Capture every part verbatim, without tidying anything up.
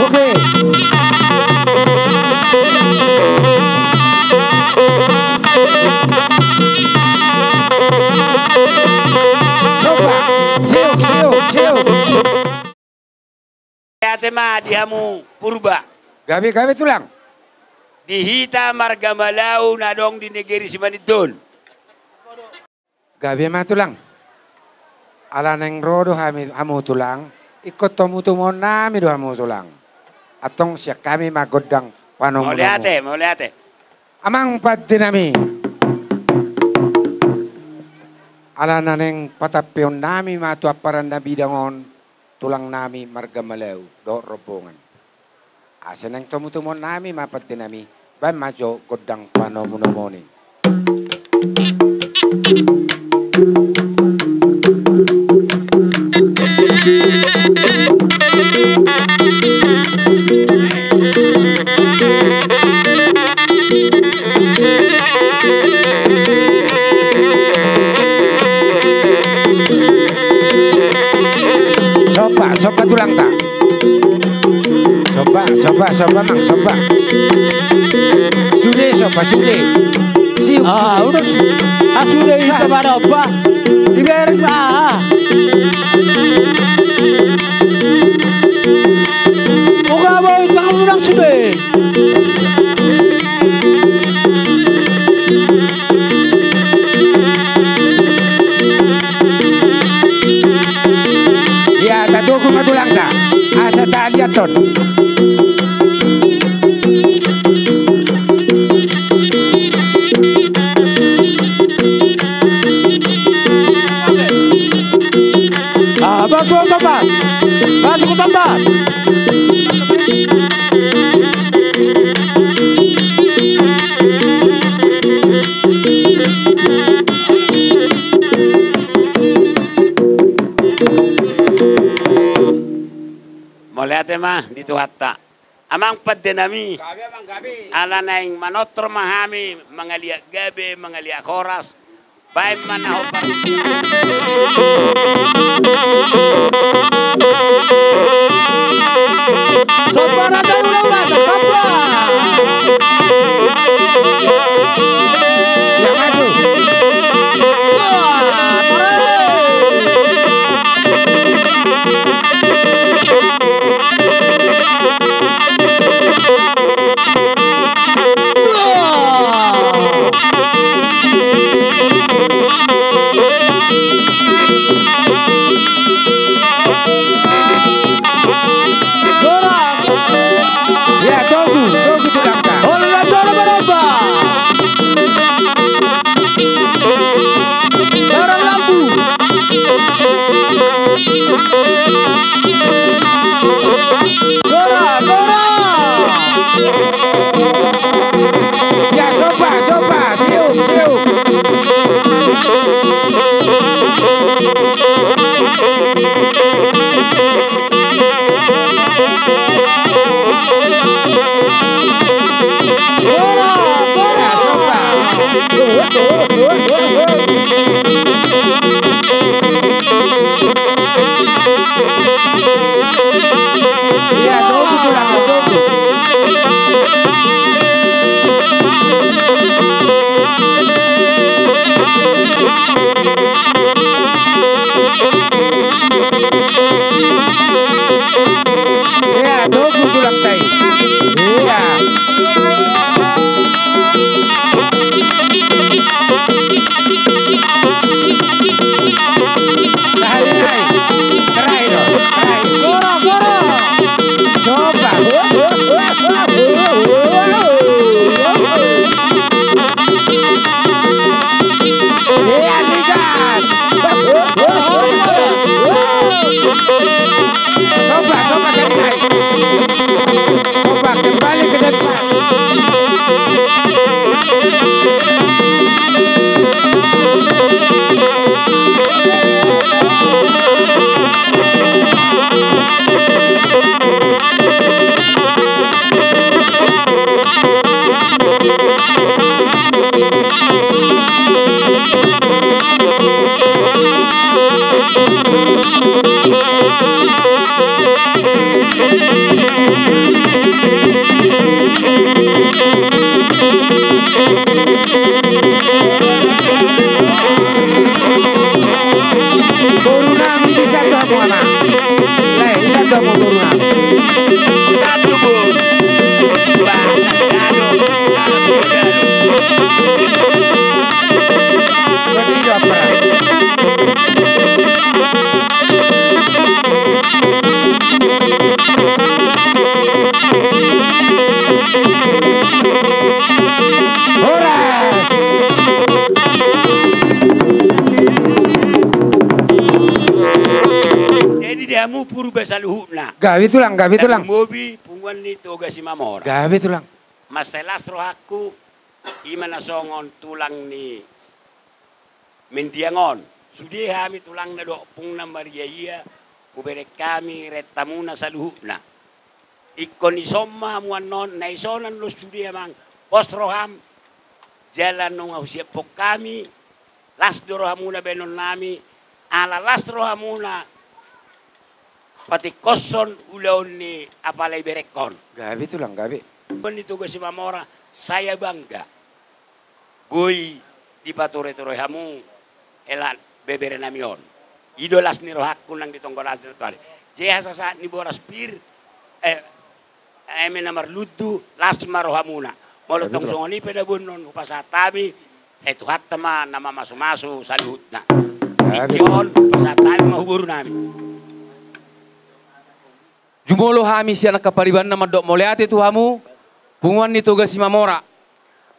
Oke. Soba, seok, seok, seok. Ate ma di hamu Purba. Gabe, gabe tulang. Di hita marga Malau na adong di negeri Simanjuntak. Gabe ma tulang. Ala naeng ro do hami, hamu tulang, ingkon tomutomuon nami do hamu tulang. Antong sian hami ma gondang panomunomu. Mauliate, mauliate. Amang pande nami. Ala naeng patampeon nami ma tu amparan na bidang on, tulang nami marga Malau dohot rombongan. Asa naeng tomutomuon nami ma pande nami, baen ma jo gondang panomunomuon i. Soba, soba tulangta. Soba, soba, soba, Mang, soba. Sude, soba, sude. Siuk, ah, sude. Udah, ah, sude, sa- itu mana, Pak? Diberes, ah. Oga, mau itu, udah, sude. Ia, tatogu ma tulangta. Asa taliathon. Ah, basu tambar. Basu tambar. Mauliate ma di Tuhanta. Amang pande nami. Gabe, Amang, gabe. Ala naeng manortor ma hami, mangaliat gabe, mangaliat horas. Baen ma na hombar. Soba na tahu na ulang, soba. Ia masuk. Wah, keren. Ia, togu, togu tulangta. Holan jolo maromba. Barang lampu. Gora, gora. Ia, soba, soba, siuk, siuk. Gora, gora. Ia, togu, tulang, togu. Ia, togu tulangta i. Ia. Sahali nai. Terakhir, terakhir. Gora, gora. Coba. Ia, ligat. Soba, soba, sahali nai. Boru nami, di satu hamu ama. Lai, di satu hamu boru nami. Di satu boru. Bah, dado, dado. Sodiro, Pra. Horas. Jadi di hamu Purba saluhutna. Gabe tulang, gabe tulang. Tarlumobi punguan ni Toga Simamora. Gabe tulang. Mansai las rohangku, ima na songon tulang ni Mendiang on. Sude hami tulangna dohot ompungna marria-ia, hubereng hami renta muna saluhutna. Ingkon dison ma hamu annon, na dison annon sude amang, pos roham, jala nunga husiaphon hami, las do rohamuna baenon nami, ala las rohamuna patingkoshon ulaon ni apala iberenghon. Gabe tulang, gabe. Punguan ni Toga Simamora, saya bangga. Boi dipature-ture hamu hela bebere nami on. I do las ni rohangku nang di tonggonan siratuari. Jeha sasahat ni boras pir, eh, eme na marlundu, las ma rohamuna. Molo tong songon i pe na boanon hupasahat hami, sai Tuhanta ma na mamasu-masu saluhutna. Tingki on hupasahat hami ma hu boru nami. Jumolo hami sian angka paribanna mandok mauliate tu hamu, punguan ni Toga Simamora.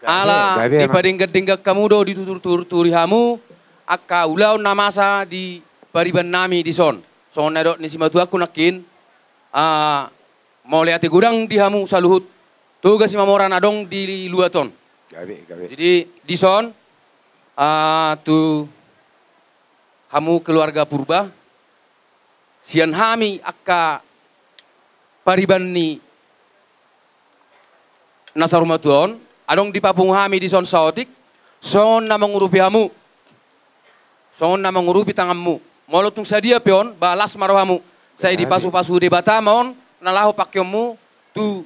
Ala dipadenggan-denggan hamu do, ditutur-turi hamu angka ulaon na masa di pariban nami dison. Songon na nidok ni simatuangku nangkin, ah, mauliate godang di hamu saluhut Toga Simamora na adong di luat on. Jadi dison, ah, tu hamu keluarga Purba, sian hami angka pariban ni na saur matua on, adong dipapungu hami dison saotik, songon na mangurupi hamu, songon na mangurupi tanganmu. Molo tung sadia pe on, ba las ma rohamu. Sai dipasu-pasu Debata ma on na laho pangkeonmu tu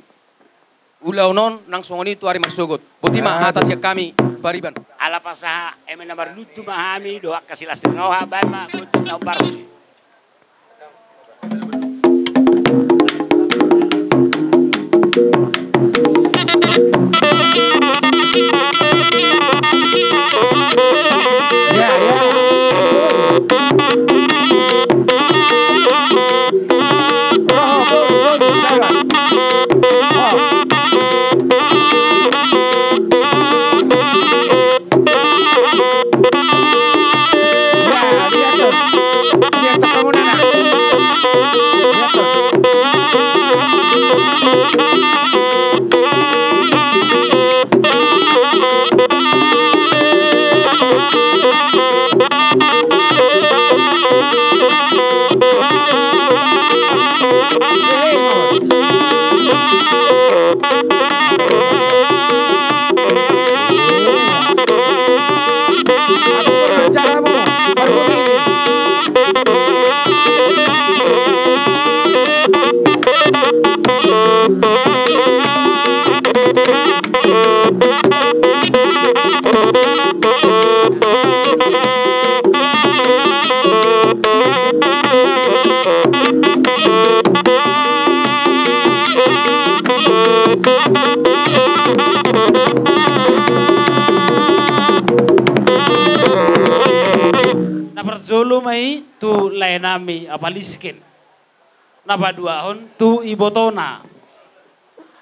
ulaon on nang songon i tu ari marsogot. Boti ma hata sian hami pariban. Ala pasahat eme na marlundu ma hami dohot angka silas ni roha, baen ma gonting na umbar muse. Na parjolo ma i tu laenami Apalisken. Na paduahon tu ibotona.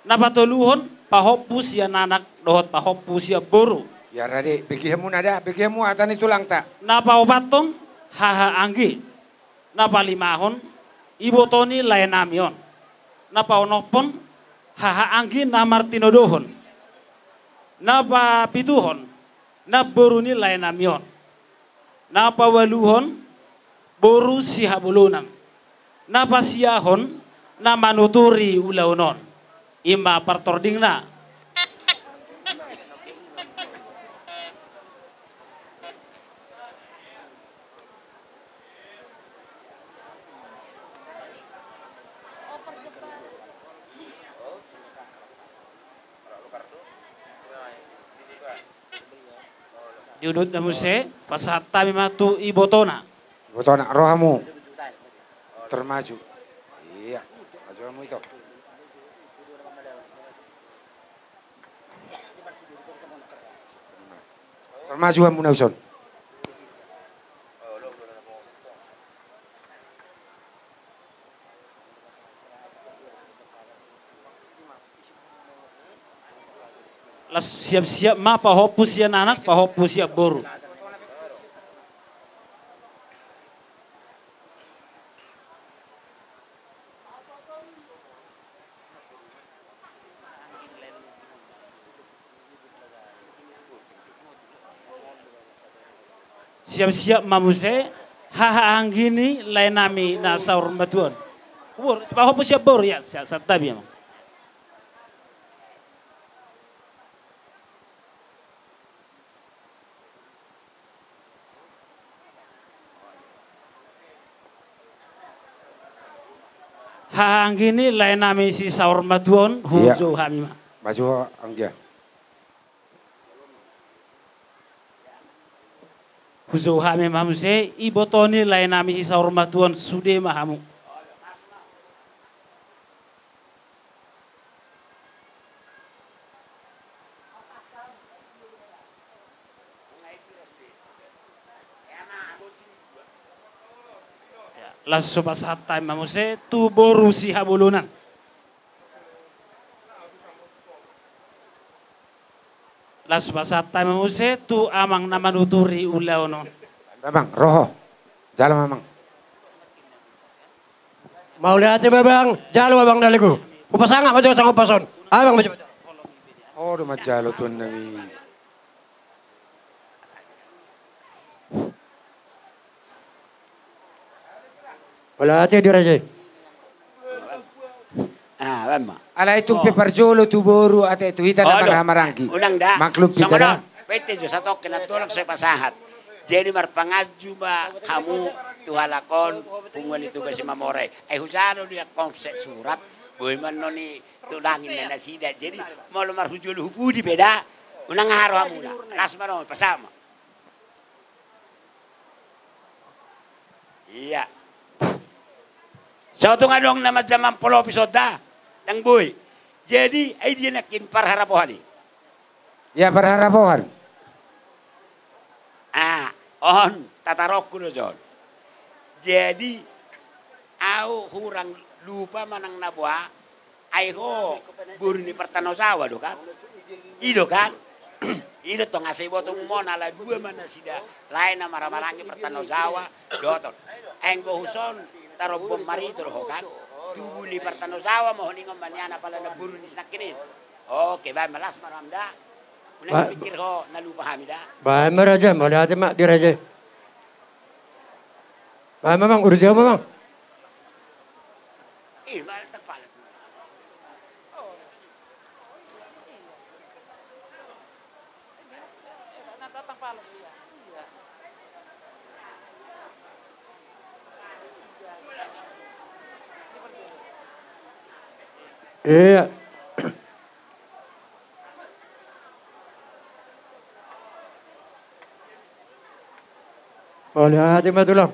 Na patoluhon pahompu sian anak dohot pahompu sian boru. Ia rade, bege hamu nada, bege hamu hata ni tulangta. Na paopathon haha anggi. Na palimahon iboto ni laenami on. Na paonomhon haha anggi na martinodohon. Na papituhon namboru ni laenami on. Na paualuhon boru sihabolonan. Na pasiahon na manuturi ulaon on. I ma partordingna. Di udutna muse, pasahat hami ma tu ibotona. Ibotona, ro hamu. Tor maju. Iya, maju hamu ito. Tor maju hamu na dison. Laos siap-siap ma pahompu sian anak, pahompu sian boru. Siap-siap ma muse, haha anggi ni lae nami na saur matua on. Boru, sipahompu sian boru, ya, sa-, santabi amang. Haha anggi ni lae nami si saur matua on, iya, hujou hami ma. Maju anggia. Hujou hami ma muse, iboto ni lae nami si saur matua on, sude ma hamu. Ya, laos hupasahat hami ma muse tu boru Sihabolonan. Laos hupasahat hami ma muse tu amang na manuturi ulaon on. Amang, ro ho. Jalo ma amang. Mauliate ma amang, jalo ma amang na leleng. Hupasangap ma jo sangap pason. Amang ma jo. O, do manjalo tuan nami. Mauliate di raja i. Ah, bang ma. Alai tung pe parjolo tu boru ate tu hita na marhahamaranggi. Unang da. Maklum hita da. Pete jo satongkin na tolak sai pasahat. Jadi marpanganju ma hamu tu halak on, punguan ni Toga Simamora i. Ai hujalo do i angka on se surat, boi ma annon i tulangin na nasida. Jadi molo marhujolo hu pudi pe da, unang haro hamuna. Las ma ro, pasahat ma. Iya. Sotung adong na manjama polopi sonda, ndang boi. Jadi ai dia nangkin parharapohan i. Ia parharapohan. Ah, on tataronku do jo on. Jadi au hurang lupa manang na boha, ai ho boru ni Partano Jawa do kan? I do kan? I do tong asa iboto mu on ala dua ma nasida lae na marhahamaranggi Partano Jawa dohot on. Ai anggo huson tarombon marito do ho kan? Tubu ni Partano Jawa ma ho ningon ma nian apala na boru ni sinangkin i. Oke, baen ma las ma roham da. Unang pikir ho na lupa hami da. Baen ma raja, mauliate ma di raja. Baen ma amang, urusi ho ma amang. Ih, ma tangpala. Iya. Mauliate ma tulang.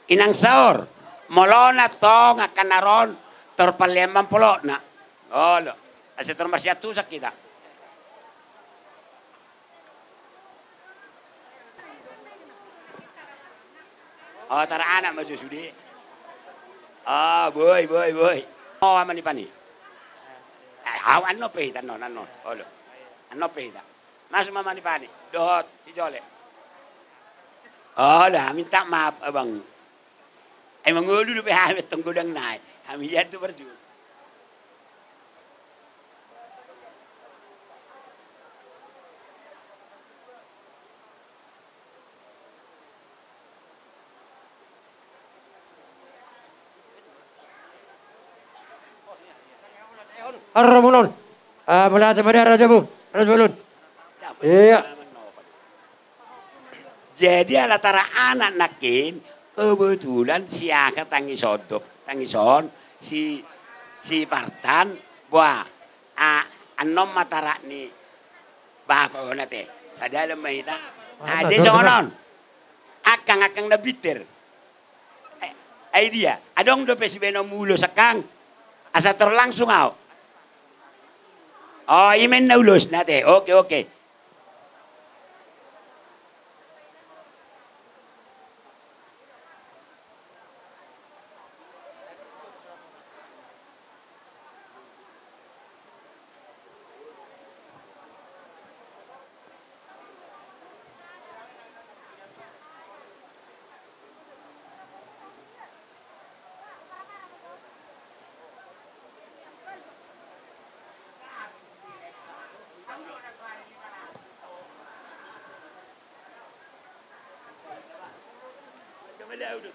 Inang saor, molo na tong angka na ro on, tor pallean ma polokna. Olo, asa tor marsiantusan hita. O, tara anak ma jo sude. O, boi, boi, boi. O, ama ni pani. Au annon pe hita annon, annon. Olo. Annon pe hita. Masuk ma ama ni pani. Dohot si Jole. Olo, minta maaf abang. Ai mangolu dope hami tong godang nai. Hami lihat tu parjolo. Arramunon. Ah, mauliate ma di rajamu, Raja Bolon. Iya. Jadi ala tara anak nangkin, kebetulan si aha tangis on do, tangis on, si, si Partan, boa, a, annon ma tara ni bapa on ate, sada dalan ma hita. Ah, jadi songon on. Angkang, angkang na pinter. Eh, ai dia, adong dope sibahenonmu ulos angkang? Asa tor langsung ahu. Oh, i ma inna ulosna ate. Oke, oke.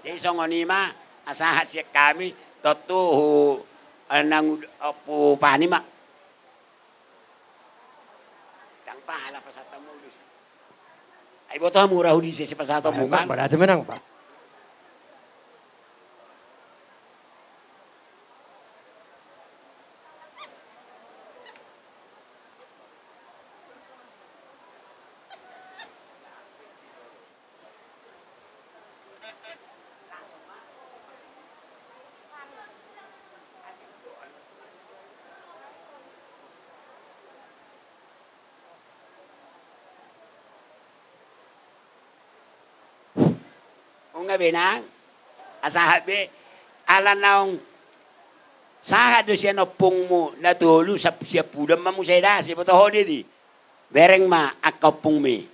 Jadi songon i ma, asa sahat sian hami, tontu hu, eh, nang ud-, ompu Pani ma. Ndang pahala pasahaton ulos. Ai boto hamu ra hu disi sipasahatonmu kan? Berarti menang, Pak. Nunga be nang, asa sahat be, ala naung sahat do sian ompungmu na tolu, sap-, siampudan ma muse da, sai boto ho do i. Bereng ma angka ompungmi.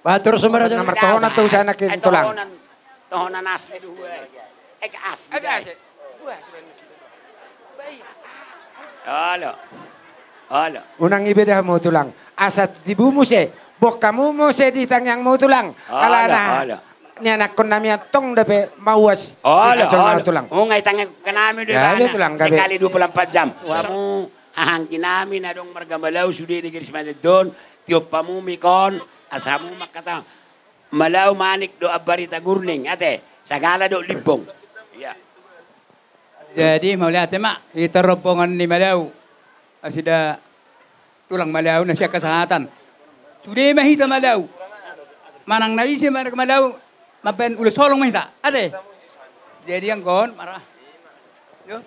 Batur sumber aja. Nomor tohonan tu sana ke tulang. Tohonan, tohonan asli do hua. Eh, asli. Olo. Olo. Unang ibedamu tulang. Asa tibu muse. Boan hamu muse di tangiangmu tulang. Olo, alana. Olo. Nianakkon nami antong dope mauas. Olo, olo. Tulang. Unang itangiangkon nami do. Gabe ibana. Tulang, gabe. Sekali dua puluh empat jam. Hamu haha anggi nami na adong marga Malau sude di garis mandendon. Tiop hamu mik on. Asa hamu mangkata Malau Manik do Ambarita Gurning, ate, Sagala do Limbong. Iya. Jadi mauliate ma, hita rombongan ni Malau. Nasida tulang Malau na sian hasahatan. Sude ma hita Malau. Manang na ise ma Malau, mambahen ulos holong ma hita, ate. Jadi anggo on, mara. Yo.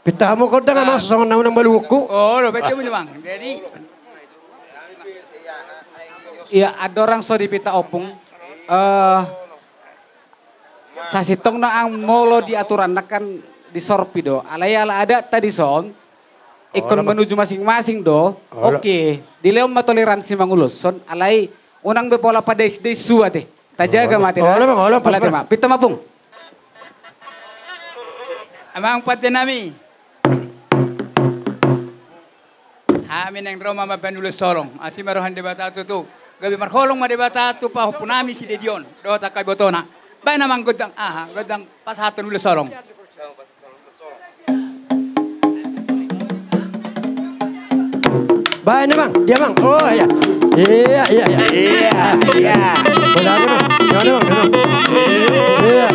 Pinta hamu gondang, ah, amang, songon na unang maluku. Oh, lo, baca mu, Bang. Jadi. Iya, andorang so dipinta ompung. Eh, sasintongna, ang, molo di aturanna kan disorpi do. Alai ala adat ta dison, ingkon, oh, menuju masing-masing do. Oh, oke, dilehon ma toleransi manguloshon. Alai unang be pola padaisdais sude, ate. Tajaga ma ate. Olo, Bang, olo, pas, Bang. Pinta ma, Bung. Amang pande nami. Hami naeng ro ma mambahen ulos holong. Asi ma roha ni Debata tutu. Gabe marholong ma Debata tu pahompunami si Dedi on dohot angka ibotona. Baen amang gondang, aha, gondang pasahathon ulos holong. Baen amang, dia amang. Oh iya. Iya, iya, iya. Iya, iya. Gondang, gondang. Gondang, gondang. Iya.